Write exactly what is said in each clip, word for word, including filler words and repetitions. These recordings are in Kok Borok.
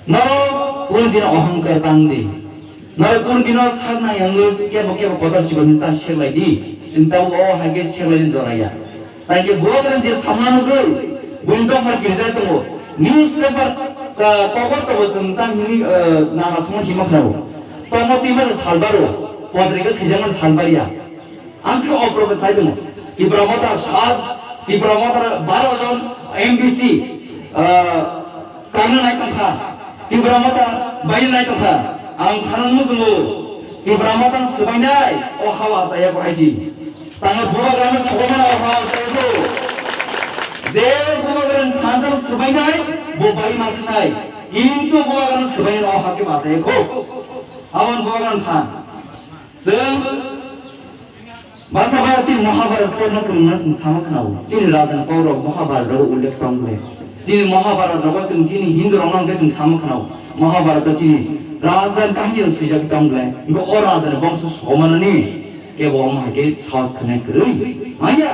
Norok kunu dino ohongkar tang di. Norok kunu dino sak nang yang kebo kebo kotor chibani ta seklai di. Chwng tabuk o hai khe seklai ni jora ya. Tai khe bo je samano gwi buini dopha kirjak tongo. Newspaper, ah, kobo tobo chwng ta hini, ah, nana songno hima khnao. Tomo twi masa salbaro, potrika swijak mani salbar ya. Ang sika o project phai tongo. Tipra Motha sat, Tipra Motha baro jon M D C, ah, karna nai tongkha. Tipra Motha baina nai tongkha. Ang sana muchungo. Tipra Motha swbainai o hawa saya ko haiji. Tanga bubagrano sokomana o hawa saya ko. Je bubagrano thansa swbainai bo bai ma thanai. Kintu bubagrano swbainai o hakhe ba saya ko. Abon bubagrano than. Chwng basa ba chini Mahabharat porno kwrwngna chwng sama khwnao. Chini rajani kokrok Mahabharat rogo ullekh tong le. Chini Mahabharat rogo chwng chini Hindu rokno hwnkhe chwng sama khwnao. Mahabharat o chini rajani kahini rok swijak tong le. Hwnkhe o rajani bongso somanani kebo omo hai khe sahos khwnai kwrwi. Hanya.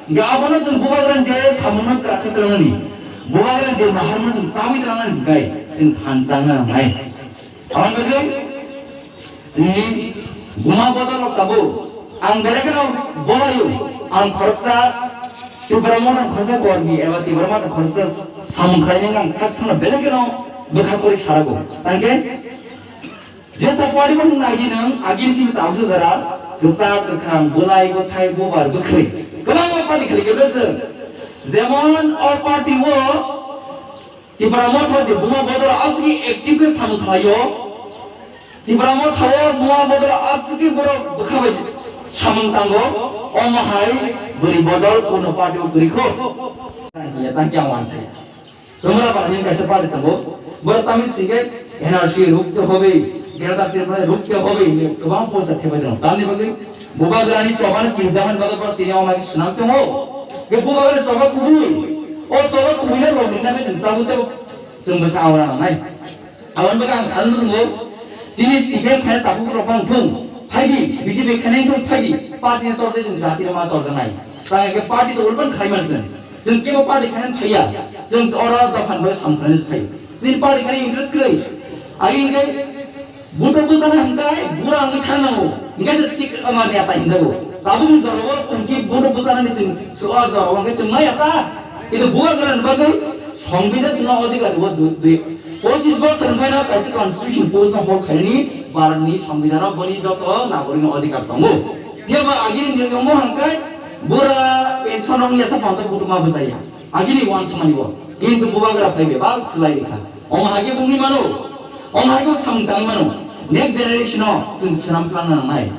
Hwnkhe abono chwng bubagrani je samungno kwrak khe twlangnani. Bubagrani je naharmano chwng chawi twlangnani hwnkhe chwng thansa wngna nangnai. Aboni bagwi chini buma bodol rok tabuk ang belai kheno bolaio, ang khoroksa Tipra Motha khoroksa kormi eba Tipra Motha khoroksa samung khlainai ang sak sano belai kheno bwkha kwrwi sarago. Tangkhe jesa party bo nung nai di nung agini simi tabuksa jora kwchak kwkhwrang bwlai bwthai bubar bwkhwrwi kwbangma party khali khe bwswk jemon o party o Tipra Motha je buma bodol aswk active khe samung khlaio. Tipra Motha o buma bodol aswk khe borok bwkha bai samung tango. Omo hai bwrwi bodol kuno party o kwrwi kho. Ya tang kya wan sai. Tumra ba hin kaisa party tango. Borok tamni singke N R C rukte hobe, Greater Tripura rukte hobe, kwbang posa thebai dong. Tamni bagwi Bubagrani choban kinjaman bagwi borok tini omo hai swnam tongo. Ke Bubagrani choba kubui. O choba kubui na rok hinna be chwng tabuk tabuk chwng bwsa aura nangnai. Aboni bagwi ang sal nwngo, chini C P M khaina tabuk rok bang thung. Phaidi, B J P khaina thung phaidi. Party ni torjai chwng jati rok ma torjaknai. Tang ke party to ulpan khai man chwng. Chwng kebo party khaina phaiya. Chwng oro dophan bagwi samkhlaina phai. Chini party khaina interest kwrwi. Ai hingke Buto bwsana hingkai bura wngwi thang nango. Hingkai se sik ama de atai hinjago. Tabuk ni jorao chwng ki buto bwsana ni chwng su a jorao hingkai chwng mai ata. Kintu bubagrani bagwi Songbidan chwngno odhikar rwo dui, dui, pochis bosor hingkai no kaisa constitution post no hol khainani Bharat ni Songbidan o boni joto nagorik no odhikar tongo. Phiya ba agini niyom hingkai bura pension rok ni asa panta buto ma bwsaya. Agini wan samani bo. Kintu bubagra phai bebak swlai rikha. Omo hai khe wngwi mano. Omo hai khe samung tangwi mano. Next generation no chwng swnam twlangna nangnai.